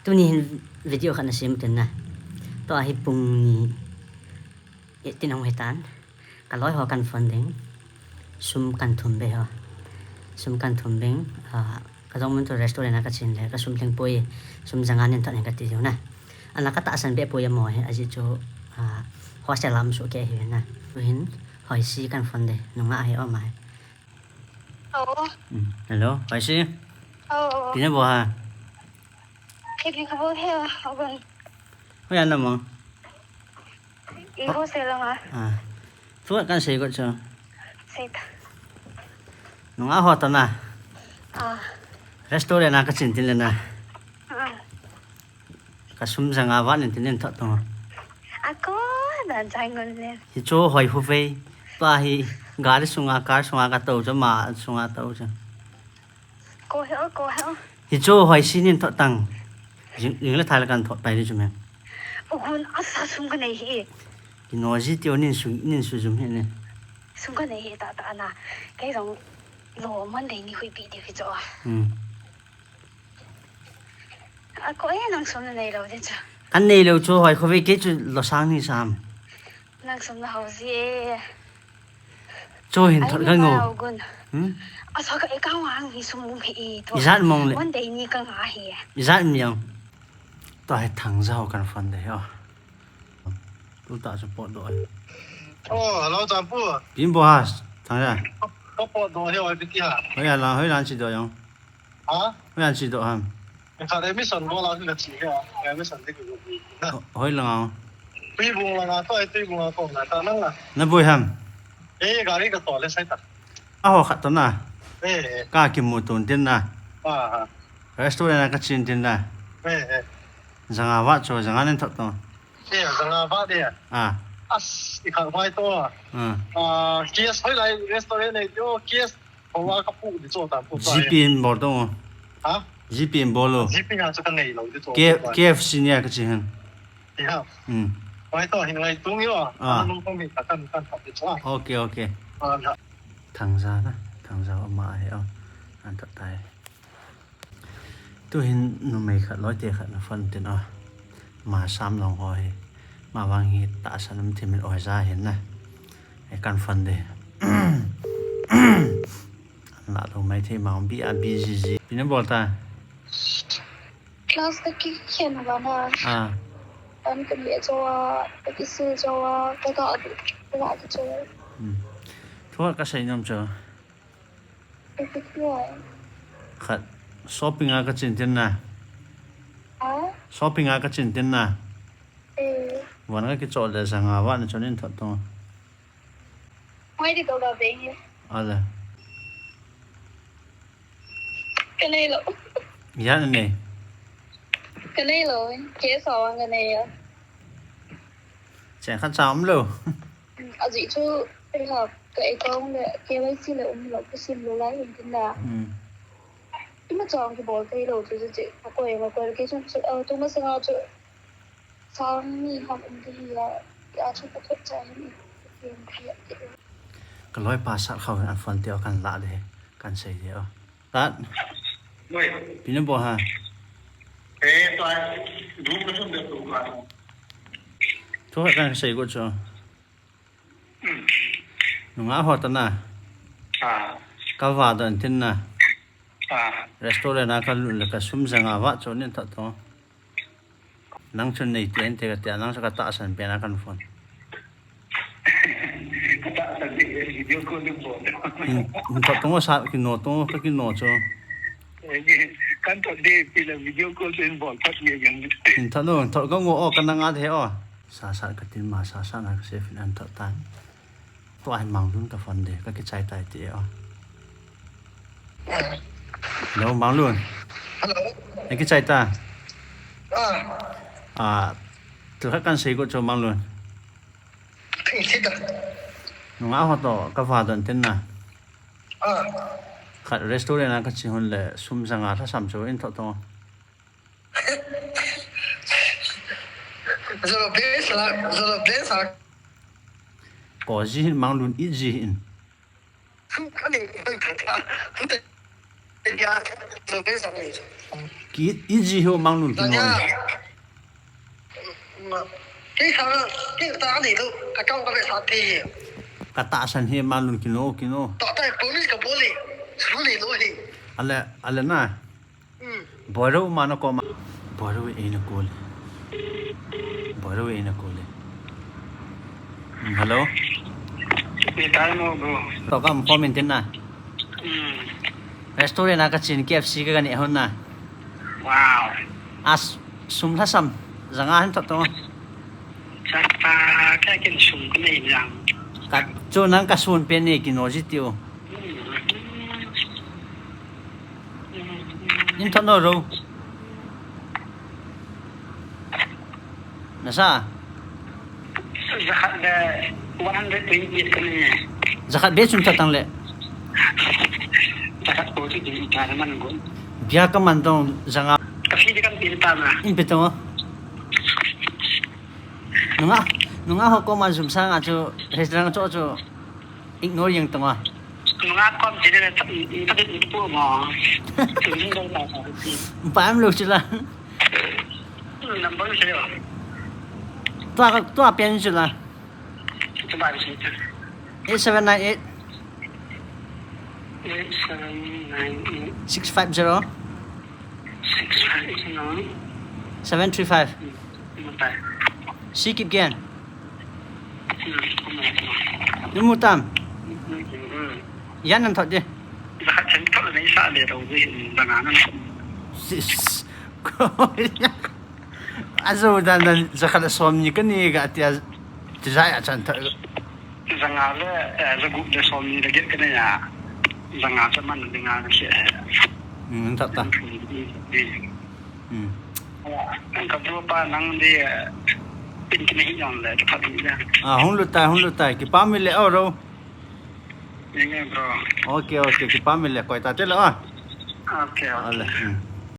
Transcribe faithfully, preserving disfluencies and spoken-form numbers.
Tuni hin video khat na sem tin na. Tua hi pung ni, eh, tin hong hitan. Ka loi ho kan phone ding. Sum kan thum be ho. Sum kan thum beng. Ah, ka dong mun tu restaurant a ka chin le, ka sum lhing poi. Sum janga nin thot hin ka ti diu na. Ana ka tahsan be poi amo he, ajeh chu, ah, hostel lam su ke hi na. Tu hin, Hoisi kan phone de. Nunga he o mai. Hello. Hmm. Hello, Hoisi. Oh. Pina bo ha. Pina bo he, oh. Hoi ana mo. I hostel langa. Ah. Thu kan sei got chu. Sei ta. Nunga ho ta na. Ah. Restaurant a ka chin tin le na. Ah. Ka sum janga vat nin tin nin thot tong. Ako, dan chang ngon le. Hi chu hoi hu vei. Pa hi gari sunga, car sunga ka tou chu, ma sunga tou chu. Ko he o, ko he o. Hi chu Hoisi nin thot tang. Jing, jing le thai le kan thot pai ni chu me. O hun asa sum ka nei hi. Ki no ji tio nin su, nin su jum hi ne. Sum ka nei hi ta ta na. Kei jong lo Monday ni hui pi di hi chu. Hmm. Ako e, nang sum na nei lo de chu. Kan nei lo chu hoi khovei kei chu lo sang ni sam. Nang sum na hau ji e. Cho hin thot ka ngo. Hmm? Asa ka e ka wang hi sum um hi e to. Ijat mong le. One day ni ka nga hi. Ijat mi ang. To he thang jao kan phone de ho. Tu ta support do ai. Oh, hello, Champu. Pin bo ha, thang ja. Ka pot do he, oi, piti ha. Hoi la, hoi lan chi do yong. Ha? Hoi lan chi do ham. Ka admission bol a ka chi he, admission de ko bi. Hoi la ngau. Tuibong langa to, ai Tuibong a ko na ta nang na. Na boi ham. Eh, gari ka to le sai ta. A ho khat to na. Eh, eh. Ka kimu tun tin na. Ah, ah. Restaurant a ka chin tin na. Eh, eh. Janga vat cho, janga nin thot to. Eh, janga vat de. Ah. As, i khat vai to. Ah. Ah, K S hoi lai restaurant nei to, K S ho wa ka pu di cho ta pu ta. G P in bol to. Ha? G P in bol lo. G P na chu ka nei lo di cho. K-, K F C nia ka chi han. Ya. Hmm. Hoi to, hin lai tung yo. Ah. Ano kong mi ka kan kan thot di cho. Okay, okay. Ah, ya. Thangja na, Thangja ama he o. An thot tai. Tu hin numei khat, loite khat na phone tin o. Ma sam long ho hi. Ma vang hi tahsan um thimin oi ja hin na. He kan phone de. An la lo mai thei ma bi a busy ji. Pina bol ta. Class ka kikhen uva na. Ah. An ka ni a cho a, ka kisil cho a, ka ga du, ka ga du cho. Hmm. Thu ka sei nom cho. Ka kikhen. Khat, shopping a ka chin tin na. Ha? Shopping a ka chin tin na. Eh. Van ka kicho le janga vat na cho nin thot to. Hoi di to ga beng ye. Ala. Ka nei lo. Ya nei. Ka nei lo, K S O ang ka nei ya. Chen khat cha um lo. Ajeh chu, pe ha, ka account le K Y C le um lo, ka sim lo lai hin tin da. Hmm. Ima chang kibol thei lo chu chu che, ka koi, ka koi, ka chung chu, ah, tu ma sanga chu, sang ni ham um di hi ya, ya chu ka thot cha hin i, i, i, i. Ka loi pa sat khau hin an phone te o kan la de, kan sei de o. Tat. Oi. Pina bo ha. Eh, pa, room ka thum de tu ka. Thu kan sei go cho. Hmm. Nunga ho ta na. Ah. Ka va don tin na. Ah. Restaurant a ka lut le ka sum janga vat cho nin thot to. Nang chun nei te, te ka te, nang sa ka tahsan pen a kan phone. Ka tahsan pen, video call din phone. Hin, hin thot tong sa, kino tong, ka kino cho. Eh, kan thot de, pila video call din phone, thot ye yang. Hin thot no, thot ka ngo o, ka nang a de o. Sa sa ka tin ma, sa sa na ka se fin an thot tan. Tua hi Manglun ka phone de, ka kichai tai ti e o. Hello, Manglun. Hello. Ei kichai ta. Ah. Ah, tu khat kan sei go cho Manglun. Thei thei ta. Nunga ho to, ka va don tin na. Ah. Khat restaurant a ka chi hun le, sum janga tha sam cho in thot to. Zolo place la, zolo place la. Ko ji hin Manglun i ji hin. Ani, ani, ani. Ki iji ho manglun ki no. Kei sa, kei ta ni lo, ka kau ka ve sa te. Ka ta san hi manglun ki no, ki no. Ta ta police ka bole. Sa ni lo hi. Ale, ale na. Hmm. Boiro ma na ko ma. Boiro e na ko le. Boiro e na ko le. Hmm, hello. Ni ta mo bro. To kam comment na. Hmm. Restaurant a ka chin K F C ka ni hon na. Wow. As sum la sam. Janga han thot to. Chapa ka kin sum ka nei lang. Ka chu nang ka sun pe ni ki no ji tiu. Hmm. In thot no ro. Nasa? Jakhat le one hundred twenty ka ni. Jakhat be chun ta tang le. Jakhat ko ti di ka man go. Bia ka man tong janga. Ka fi di kan pil ta na. In pe tong. Nunga, nunga ho ko man jum sanga chu, restaurant chu chu. Ignore yang tong a. Nunga kom jin le ta, ta de pu mo. Tu ni dong ta ta ti. Ba am lo chila. Number se yo. Tua, tua pian chila. Tu ba si tu. Eight seven nine eight. Eight seven nine eight. Six five zero. Six five zero. Seven three five. Hmm. Si kip gen. Ni mu tam. Yan nan thot je. Jakhat chan thot le sa le ro je, janga nan. Sis. Ajo dan dan jakhat le som ni ka ni ga tia. Ti jai a chan thot. Janga le, eh, jagup le som ni le get ka ni ya. Janga cha man le nga ka se. Hmm, thot ta. Hmm. Ka bro pa nang di, eh, pin kina hi jong le, ka phat di le. Ah, hung lut tai, hung lut tai. Kipah mi le, oh, ro. Nge, nge, bro. Okay, okay, kipah mi le, koi ta te le, oh. Okay, okay. Ale, hmm.